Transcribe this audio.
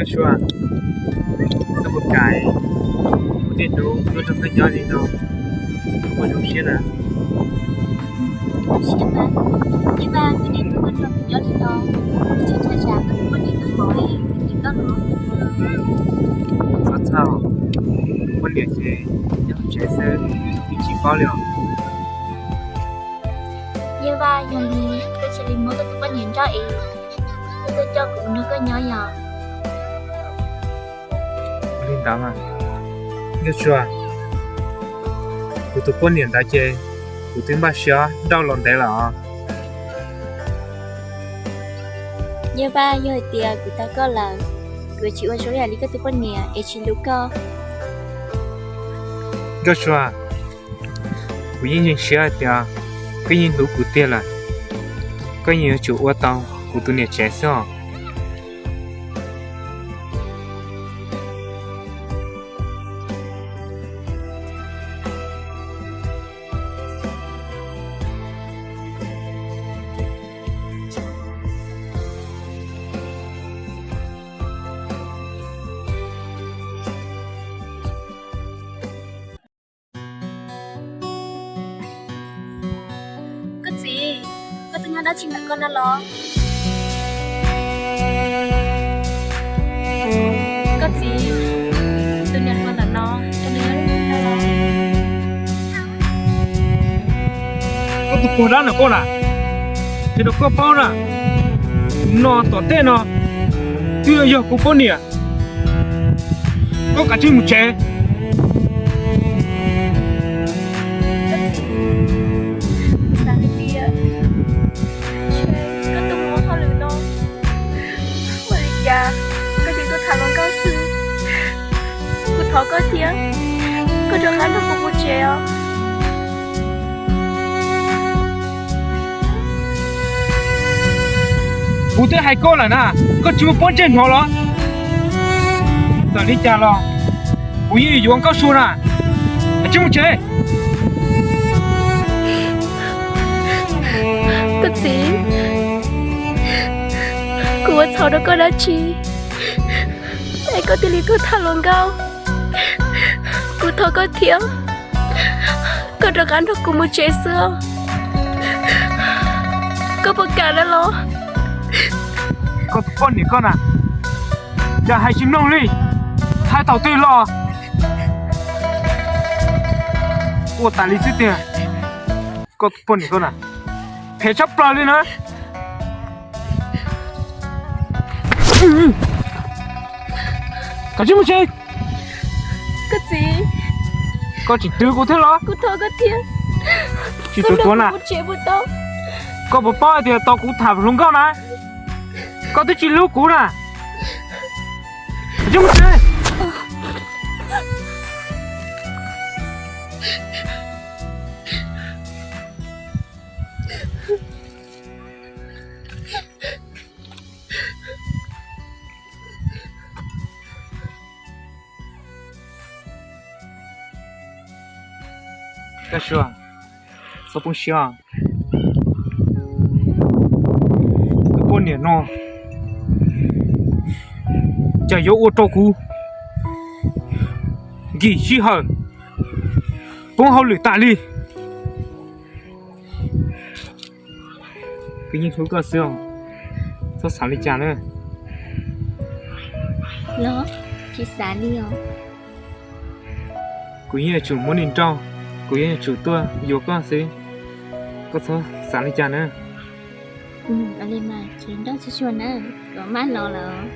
Sua, koj puas kam kuv thiaj hlub koj nrog koj nyob li no, koj puas zoo siab na? Txhob txhawj, kuv poj niam ces nyob tsev xwb, kuv tsis paub li os. Yog vaj, yog li koj cia li muab koj tus poj niam nrauj es koj tuaj coj kuv nrog koj nyob yom. Ua li ntawd mas, Nkauj Sua, kuv tus poj niam ntawd ces kuv twb npaj siab nrauj los ntev lawm os. Yog vaj, yog hais tias kuv tau koj lawm, kuv tsis ua zoo ib yam li koj tus poj niam es tsis hlub koj. Nkauj Sua, kuv yeej ntseeg siab hais tias koj yeej hlub kuv tiag lawm, koj yeej yuav tsum ua tau kuv tus niam tsev xwb os. Koj txiv, koj twb nyob dab tsi ntawm koj no los? Koj txiv, tus niam hluas ntawm no, koj nyob dab tsi ntawm koj los? Koj tus puag dab ntawm koj na, ces rau koj paub na, no tom tej no twb yog kuv poj niam. Koj kav tsij mus tsev. Koj tus muam hauj lwm no, ua li cas koj tseem tuaj tham hluas nkauj xwb? Kuv thov koj thiab, koj rov qab nrog kuv mus tsev os. Kuv twb hais koj lawm na, koj tsis muaj pob ntseg hnov los? Txawm li cas los kuv yeej yuav Nkauj Sua na. Kav tsij mus tsev. Koj txiv, kuv ua txhaum rau koj dab tsi es koj thiaj li tuaj tham hluas nkauj? Kuv thov koj thiab, koj rov qab nrog kuv mus tsev xwb os. Koj puas kam na los? Koj tus poj niam koj na, cas hais tsis mloog li, hais thaum twg los ua tas li xwb tiag. Koj tus poj niam koj na, phem tshaj plaws li na. Kav tsij mus tsev. Koj txiv, koj tseem twv kuv thiab los? Kuv thov koj thiab. Tsis tuav tuav na. Koj puas paub hais tias tau kuv tham hluas nkauj na, koj twb tsis hlub kuv na. Kav tsij mus tsev. Nkauj Sua, txhob poob siab. Tus poj niam no cas yuav ua rau kuv nkim sij hawm poob hauj lwm tas li. Kuv yeej hlub koj xwb os, txhob xav li cas na. Los tsis xav li os. Kuv yeej yuav tsum muab nws nrauj, kuv yeej yuav tsum tuaj yuav koj xwb, koj txhob xav li cas na. Ua li mas ces nrauj tsuag tsuag na, kuv maj los lawm.